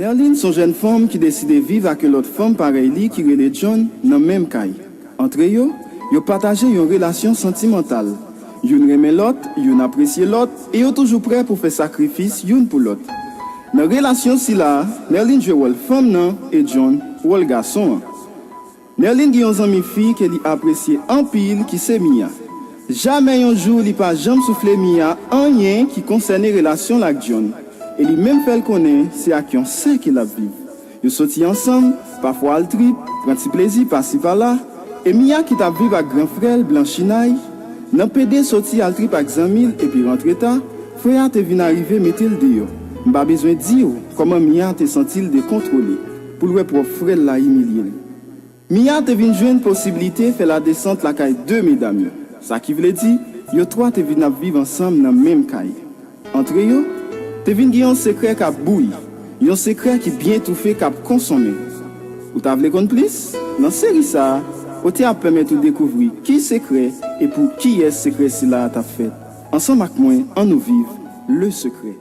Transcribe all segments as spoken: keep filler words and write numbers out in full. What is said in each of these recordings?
Nerline se yon jèn fanm ki deside viv ak yon lòt fanm parèy li ki rele John nan menm kay. Antre yo, yo pataje yon relasyon santimantal. Youn renmen lòt, youn apresye lòt, e yo toujou prè pou fè sakrifis youn pou lòt. Nan relasyon sila a, Nerline jwe wòl fanm nan e John wòl gason an. Nerline gen yon zanmi fi ke li apresye anpil ki se Mia. Jamè yon jou li pa janm soufle Mia anyen ki konsène relasyon l ak John, e li menm fè l konnen se ak yon sè ke l ap viv. Yo soti ansanm, pafwa al trip, pran ti plezi pasi pala, e Mia ki t ap viv ak gran frè l Blanchinay, nan pede soti al trip ak zanmi l epi rantre ta, frè a te vin arive mete l deyò. M pa bezwen di w kòman Mia te santi l dekontwole pou l wè pwòp frè l la imilye l. Mia te vin jwenn posiblite fè ladesant lakay de medam yo. Sa ki vle di, yo twa te vin ap viv ansanm nan menm kay. Antre yo, te vin gen yon sekrè k ap bouyi, yon sekrè ki byen toufe k ap konsonmen. Ou ta vle konn plis? Nan seri sa a, otè a ap pèmèt ou dekouvri ki sekrè e pou kiyès sekrè sila a t ap fèt. Ansanm ak mwen, ann nou viv Le Secret.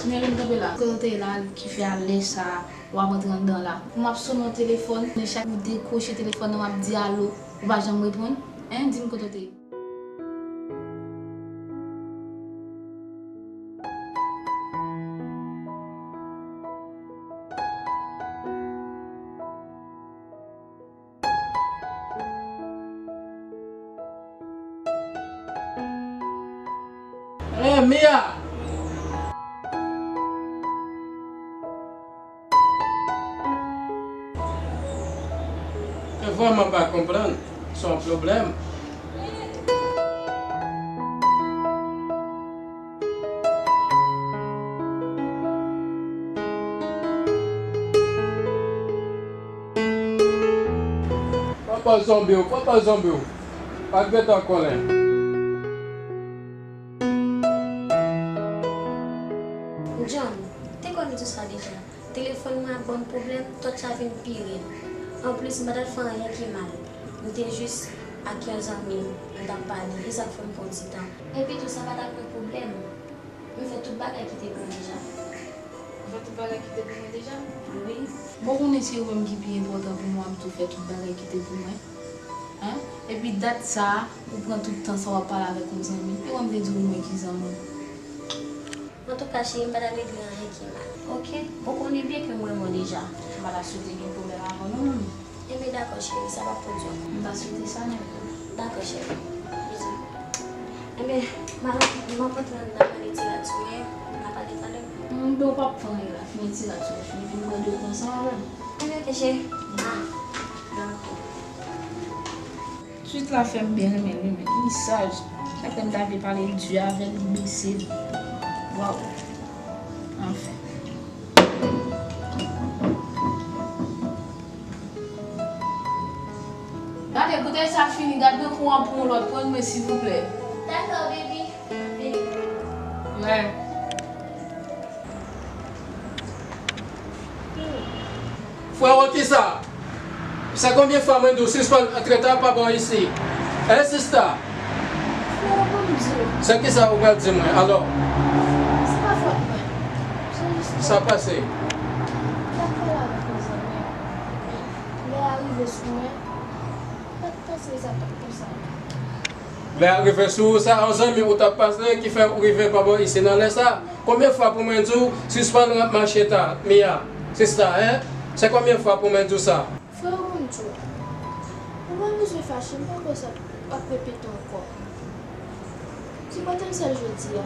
Nerline, kanpe la. Kote w te ye la ki fè a lè sa a w ap rantre anndan la? M ap sone w telefòn, men chak ou dekwoche telefòn nan, m ap di alo, ou pa janm reponn. Hein, di m kote w te ye. Hey, Mia! Mwen vrèman pa konprann. Se yon pwoblèm. Papa zonbi w, papa zonbi w. Pa t gentan konnen. John, te konn di w sa deja. Telefòn mwen ap ban m pwoblèm, touch la vin pi red. Anplis, m pa t al fè anyen ki mal. M te jis ak yon zanmi m, m t ap pale, e sa k fè m pran ti tan. Epi tou, sa pa t ap yon pwoblèm. M fè tout bagay ki te pou m deja. Ou fè tout bagay ki te pou mwen deja? Wi. Bon, konnen se ou menm ki pi enpòtan pou mwen, m tou fè tout bagay ki te pou mwen. Hein? Epi dat sa a, ou pran tout tan sa w ap pale avèk yon zanmi. E wè m te di w mwen ki zanmi. Antouka, cheri, m pa t ap regle anyen ki mal. Oke, ou konnen byen ke m renmen w deja. M pa t ap swete gen pwoblèm avè w non, manmi. Enben, dakò, cheri, sa p ap pwodui ankò. M pa swete sa non plis. Dakò, cheri. Bizou. Enben, m ap, m ap antre anndan, m ale ti rad sou mwen, n a pale talè. Enben, ou p ap fè anyen la, fini ti rad sou mwen, fini, vin bwè dlo ansanm avè m. Enben, oke, cheri. Ah, dakò. Twit la fè m byen renmen l wi, men li saj. Daprè m ta vle pale di avè l, li bese l. Waw. Anfen. Gade, kote sa fini, gad nan kou an pou yon lòt, pran mwen silvouplè. Dakò, baby. Vini. Wè. Frero, kisa? Se konbyen fwa mwen di w sispann antre ta pa bò isi? Hein, sista? Frero, ban m di w. Se kisa ou pral di mwen, alò? Se pa fòt mwen. Se jis ke... Sa pase? M t ap pale avèk yon zanmi m. Lè a rive sou mwen, m pa t panse sa t ap konsa. Lè a rive sou ou, sa yon zanmi ou t ap pase ki fè ou rive pa bò isi nan lè sa. Konbyen fwa pou mwen di w sispann rant mache ta, Mia? Sista, hein? Se konbyen fwa pou mwen di w sa? Frero, ban m di w. Ou pa bezwen fache, m pa kwè sa ap repete ankò. Sipòte m sèl jodi a.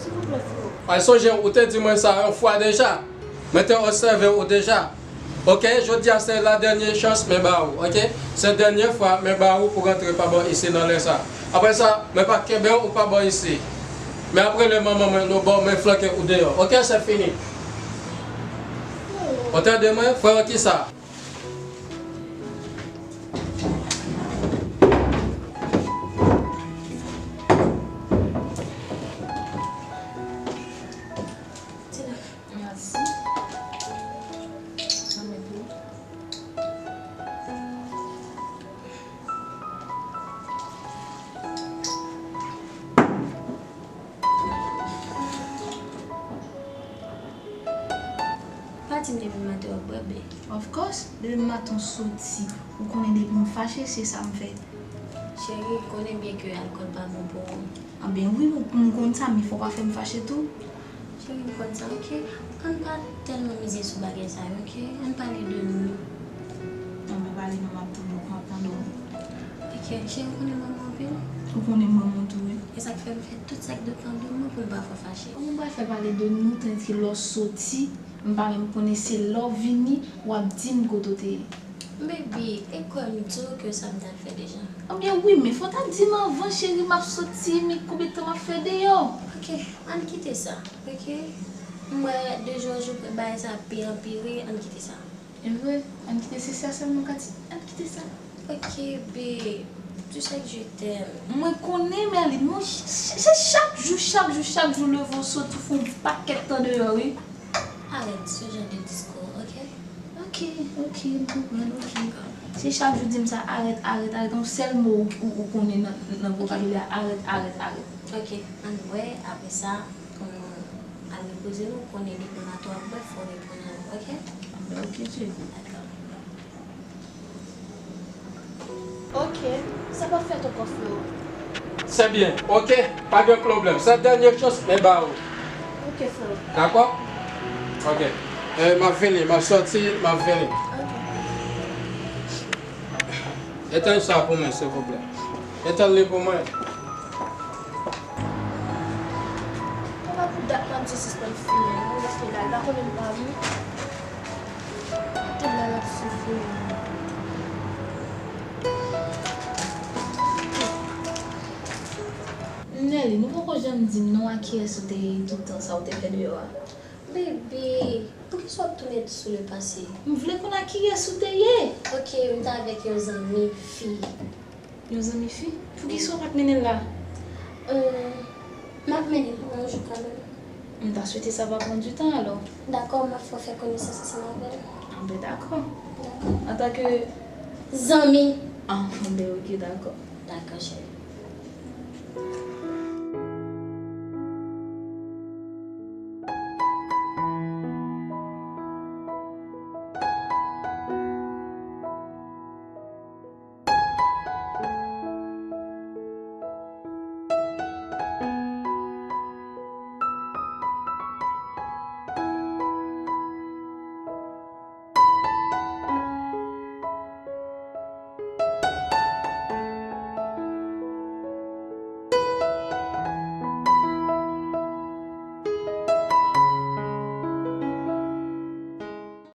Silvouplè, frero. Ay, sonje, ou te di mwen sa yon fwa deja. Mwen te obsève ou deja. Oke, jodi a se la dènye chans mwen ba ou, oke? Se dènye fwa mwen ba ou pou rantre pa bò isi nan lè sa. Apre sa, mwen p ap kenbe ou pa bò isi. Mwen ap rele manman mwen, nou ba w, mwen flanke ou deyò. Oke, se fini. Ou tande mwen? Frero, kisa? Mèsi. Mwen mete. Pa di m depi maten w ap bwè, babe. Of course, depi maten w soti, ou konnen depi m fache, se sa m fè. Cheri, ou konnen byen ke alkòl pa bon pou ou. Anben wi, m konn sa, men fò w pa fè m fache tou. Cheri, m konn sa, oke? Ann pa tèlman mize sou bagay sa yo, oke? Ann pale de nou. Non, men pale non, m ap tande w, m ap tande w. Oke, cheri, ou konnen m renmen w anpil? Ou konnen m renmen w tou, wi. E sa k fè m fè tout sa k depann de mwen pou m pa fè w fache. Kòman m pral fè pale de nou, tandiske lè w soti, m pa menm konnen, se lè w vini, w ap di m kote w te ye. Baby, e kwè m di w ke sa m t al fè deja. Anben wi, men fò w ta di m anvan, cheri, m ap soti, men konbyen tan m ap fè deyò? Oke, ann kite sa, oke? M wè de jou an jou bagay sa ap pi anpire, ann kite sa. E vre, ann kite, se sa sèlman w ka di, ann kite sa. Oke, babe, tu sais que je t'aime. Mwen konnen, Merline, mwen ch-, ch-, se chak jou, chak jou, chak jou, leve w soti, w fè yon pakèt tan deyò, wi. Arèt se jan de diskou, oke? Oke, oke, m konprann, oke. Se chak jou di m sa, arèt, arèt, arèt. Yon sèl mo ou, ou, ou konnen nan, nan vokabilè a, arèt, arèt, arèt. Oke, ann wè, apre sa, pou nou al repoze nou, konnen depi maten w ap bwè, fò w reponn an nou, oke? Anben, oke, cheri. Dakò. Oke, sa p ap fèt ankò, frero. Se byen, oke? Pa gen pwoblèm. Se dènye chans mwen ba ou. Oke, frero. Dakò? Oke. E, m ap vini, m ap soti, m ap vini. Oke. Etenn sa pou mwen, silvouplè. Etenn li pou mwen. Papa, pou dat m ap di sispann fimen, non, paske la, l pa konnen m pa vle. Tout la l ap soufri. Nelly, nou poko janm di m non a kiyès ou te ye tout tan sa ou te fè deyò a. Baby, poukisa w ap tounen sou le pase? M vle konn a kiyès ou te ye. Oke, m t avèk yon zanmi fi. Yon zanmi fi? Poukisa w pa t mennen l la? Euh, m ap mennen l yon jou kanmenm. M ta swete sa pa pran du tan alò. Dakò, m ap fè w fè konesans ansanm avè l. Anben dakò. Dakò. Antanke zanmi. Ah, anben oke, dakò. Dakò, cheri.